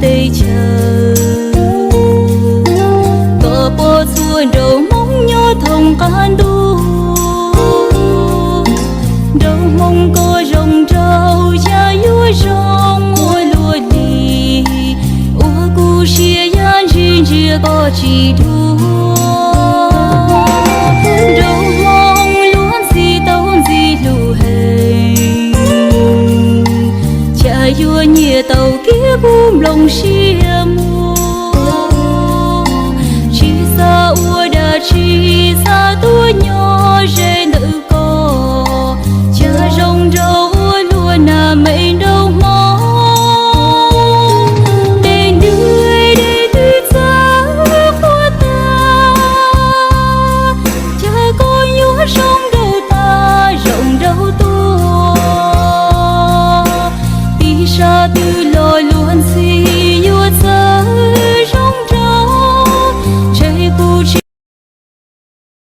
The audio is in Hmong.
teb chaws. Koj pom txhua nraug Hmoob nyob thoob qab ntuj, nraug Hmoob koj zoo nraug yam yuav zoo ua luaj li, ua kuv siab yam ntsia ntsia koj tsis dua. Nraug Hmoob luag ntxhi tau ntxim hlub heev, cas yuav nyiam tau kiag kuv nplooj siab muag. Tsis xav ua dab tsi, xav tuaj nyob ze ntawm koj, cas zoo nraug ua luaj na me nraug Hmoob. Dej ntuj dej twb txawv qhuav tag, cas koj yuav zoo nraug tag zoo nraug tuag. Tig sab twg los luag ntxhi yuav txawv